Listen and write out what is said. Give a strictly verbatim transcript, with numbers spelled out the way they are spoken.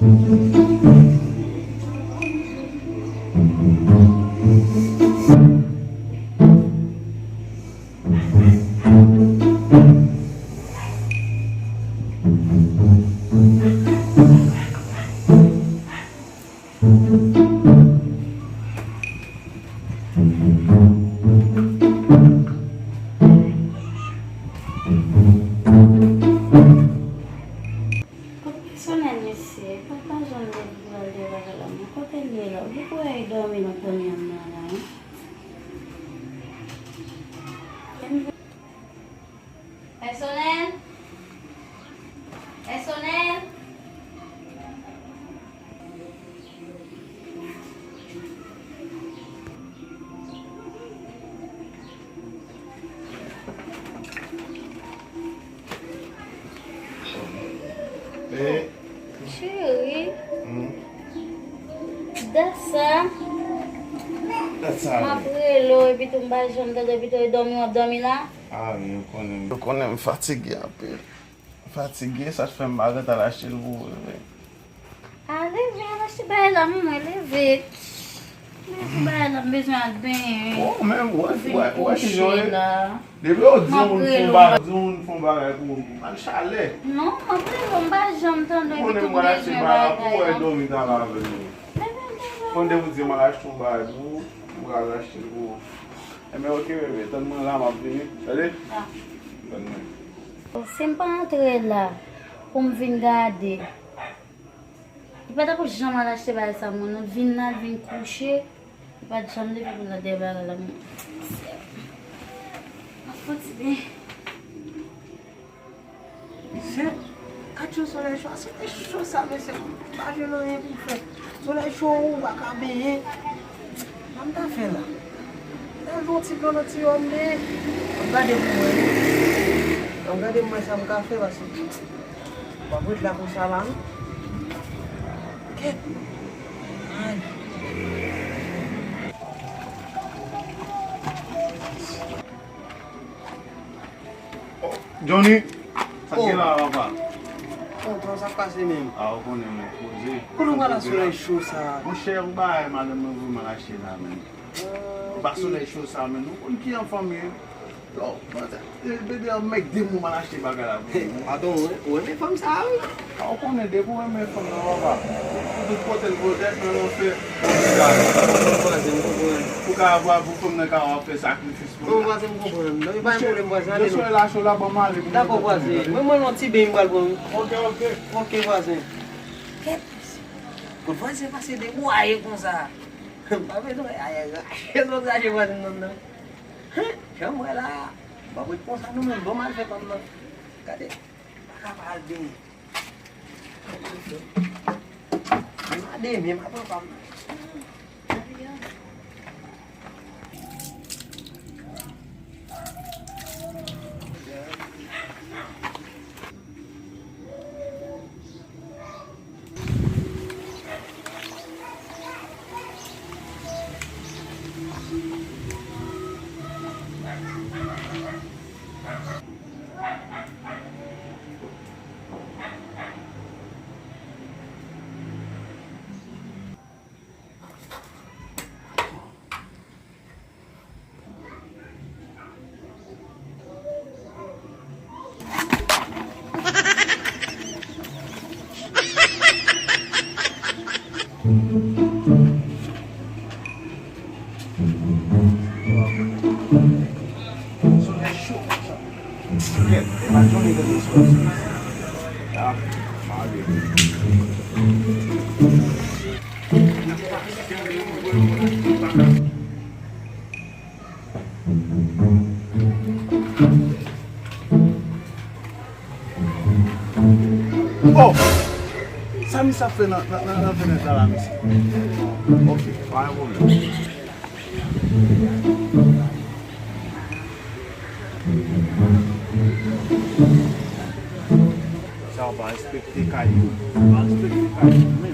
Kot pèsonèl mesye? Papa Jan leve pou l al travay la, men kote l ye la? Ou kwè l dòmi nan ponyèm nan la, wi? Pèsonèl? Pèsonèl? Eh. Cheri. Hmm. Dat sa. Dat sa. M ap rele w, epi tou m pa janm tande, epi tou e dòmi w ap dòmi la. Ah, wi, yo konnen. Yo konnen m fatige anpil. Fatige, sa t fè m pa gentan al achte l pou ou, wi. A, leve, al achte bagay la, manman, leve. Leve, bagay la, m bezwen al benyen. Oh, men, wè, wè, wè, kijan w ye. Depi yo di yon moun fè yon bagay, di yon moun fè yon bagay pou ou, al chalè. Non, m ap rele w, m pa janm tande w, epi tou m bezwen bagay la. Pou wè dòmi talè avè nou. Leve, leve. Konn depi w di m al achte yon bagay pou ou, m pral achte l pou ou. Enben, oke, bebe, tann mwen la, m ap vini. Tande? Ah. Tann mwen. Se m pa antre la pou m vin gade. Li pa t ap janm al achte bagay sa, moun. L vin la, l vin kouche. Li pa t janm leve pou l al dèyè bagay la, moun. Mwen fouti byen. Mesye, gad yon solèy cho, solèy cho sa, mesye, m pa jwenn anyen pou m fè. Solèy cho, ou pa ka benyen. Sa m ta fè la? M ta jwe yon ti dlo nan tiyo a m de. M ap gade pou mwen. M ap gade pou mwen sa m ka fè, paske m ap ret la konsa la, non. Kèt. Ay. Oh, Johnny, sa k gen la, papa? Tonton, sa k pase menm? A, ou konnen, men, poze. Kote w pral al solèy cho sa? Monchè, yon bagay madanm mwen voye m al achte la, men. Ou pa solèy cho sa, men. Ou konn ki jan fanmi ye. Yo, bebe, anmègde m, ou mal achte bagay la pou mwen. Atann, ou renmen fanm sa a, wi. A, ou konnen, depi w renmen fanm nan, papa, ou tout kote l pote, nan lanfè. Ou ka vwa pou fanm nan ka w ap fè sakrifis pou li. Bon, vwazen, m konprann. Non, e pa yon pwoblèm, vwazen, ale non. Dakò, vwazen. Mwen, mwen, yon ti beny m pral pran, wi. Ok, ok. Ok, vwazen. Kèt, mesye. Kot vwazen pase debwaye konsa? M pa bezwen, ay, ay, ay. Lòt raje vwazen nan nan. Jan m wè la, m ap ret konsa non, men bon, m al fè pa m nan. Gade, m pa ka pa al benyen. M a demen, m a pran pa m nan. Solèy cho konsa. Kèt, e pa Johnny gade solèy cho. Ah, mare. Oh! Sa misye ap fè nan, nan, nan, nan fenèt la, la, mesye? Ok, pa gen pwoblèm. Sa w pa respekte kay yo. Pa respekte kay yo.